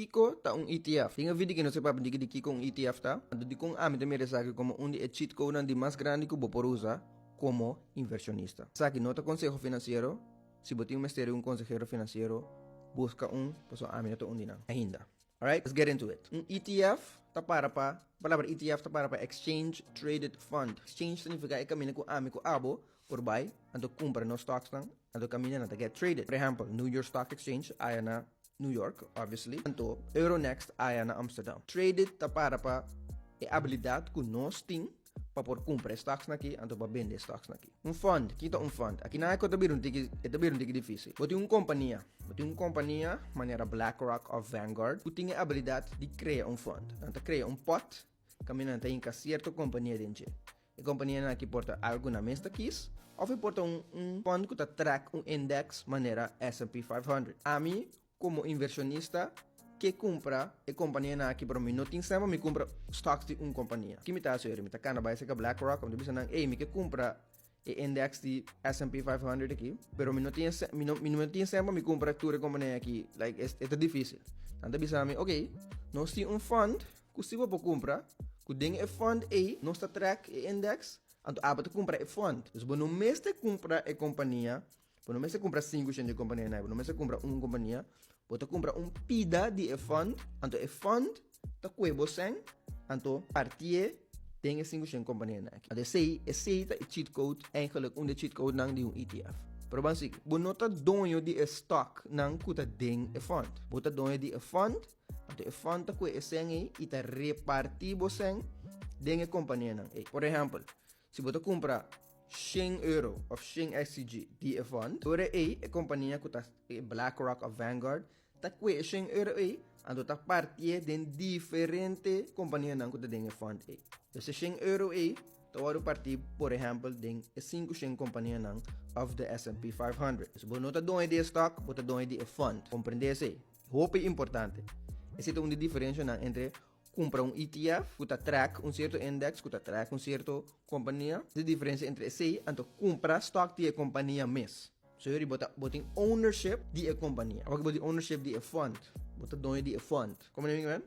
Kiko ta un ETF? Den e video aki nos ta papia di kiko un ETF ta, anto dikon ami ta mira esaki komo un di e cheat codenan di mas grandi ku bo por usa komo invershonista. Esaki no ta konseho finansiero, si bo tin mester di un konsehero finansiero buska un pasobra ami no ta un di nan ainda. Alright, let's get into it. Un ETF ta para pa, palabra ETF ta para pa Exchange Traded Fund. Exchange ta nifiká e kaminda ku ami ku abo por bai anto kumpra nos stocksnan anto kaminda nan ta get traded. Por ehèmpel, New York Stock Exchange aya na New York, obviously, anto Euronext aya na Amsterdam. Traded ta para pa e abilidat ku nos tin pa por kumpra e stocksnan aki anto pa bende e stocksnan aki. Un fund, ki ta un fund? Aki nan e ta bira un tiki, e ta bira un tiki difisil. Bo tin un kompania, bo tin un kompania manera BlackRock òf Vanguard ku tin e abilidat di krea un fund. Nan ta krea un pòt kaminda nan ta hinka sierto kompania den dje. E kompanianan aki por ta algu nan mes ta kis òf e por ta un un fund ku ta track un index manera S&P 500. Ami komo invershonista ke kumpra e kompanianan aki pero mi no tin sèn pa mi kumpra stocks di un kompania. Ki mi ta hasi ora? Mi ta kana bai serka BlackRock mi ta bisa nan ey mi ke kumpra e index di S&P 500 aki pero mi no tin e mi no mi no tin sèn pa mi kumpra tur e kompania aki like e ta difisil. Nan ta bisa mi ok nos tin un fund Ku si bo por kumpra, ku den e fund ei nos ta track e index, anto abo ta kumpra e fund. Dus bo no mester kumpra e kompania, bo no mester kumpra 5% di e kompania nai, bo no mester kumpra un kompania, bo ta kumpra un pida di e fund, anto e fund ta kue bo sèn, anto partié den e 5% kompania nai. Anto esei, esei ta e cheat code, eigenlijk un di e cheat codenan di un ETF. Pero ban sigui, bo no ta doño di e stocknan ku ta den e fund, bo ta doño di e fund. Anto e fund ta kue e sèn ei i ta repartí bo sèn den e kompanianan ei. Por ehèmpel, si bo ta kumpra shen euro òf shen SCG di e fund, ora ei e kompania ku ta BlackRock òf Vanguard ta kue e shen euro ei, anto ta partié den diferente kompanianan ku ta den e fund ei. Dus e shen euro ei ta wòrdu partí por ehèmpel den e 500 kompanianan òf de S&P 500. Dus bo no ta doño di e stock, bo ta doño di e fund. Komprendé esei? Hopi importante. Esei ta un di diferenshanan entre kumpra un ETF ku ta track un sierto index, ku ta track un sierto kompania. E diferensia entre esei anto kumpra stock di e kompania mes. So yori bo ta bo tin ownership di e kompania. Awor ku bo tin ownership di e fund, bo ta doño di e fund. Komprende mi kimen?